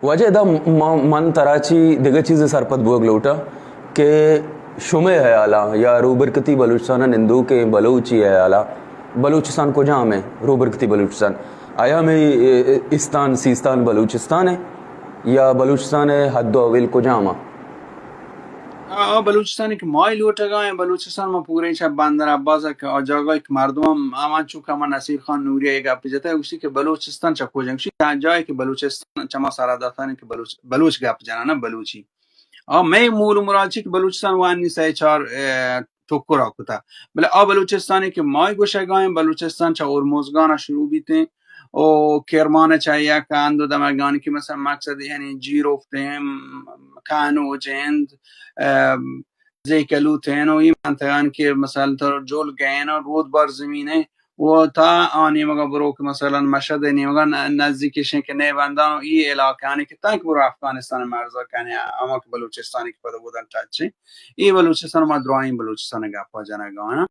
واجہ ادا من ترا چی دگہ چیزے سرپد بوگ لوٹا کہ شمئے ہیالا یا روبرکتی بلوچستان نندوکیں بلوچی ہیالا بلوچستان کجام ہے؟ روبرکتی بلوچستان آیا ہمیں استان سیستان بلوچستان ہے یا بلوچستان ہے حد و اویل کجام ہے؟ آ بلوچستان کہ مائی لوٹگا ہیں، بلوچستان ما پورے چا بندر عباس کہ آ جاگا کہ مردم ہم ہمان چوکا ما نصیر خان نوری ایک گپ جتا ہے اسی کہ بلوچستان چا کجام، اسی جائے کہ بلوچستان چا ما سرا داتان کہ بلوچ بلوچ گپ جانا نا بلوچی آ مئے مول و مراد چی کہ بلوچستان وانی سئے چار ٹکرا کتا، بلے آ بلوچستانی کہ مائی گوشگائیں بلوچستان چا ہرمزگانا شروع بیتیں و کرمان چا یک ہند و دمگانی کہ مثلا مقصد یعنی جیروفتیں، کانوج انت، زیکلوتین و ای منطقان کہ مثلا تو جول گئین و رود بر زمینیں و تا آ نیمگا برو کہ مثلا مشہد نیمگا نزدیکشیں کہ نئے بندان و ای علاقہانی کہ تنک برو افغانستان مرزا کنے، اما کہ بلوچستانی کہ پدا بودن ٹچیں، ای بلوچستان ما درائیں بلوچستان گپا جنگانا۔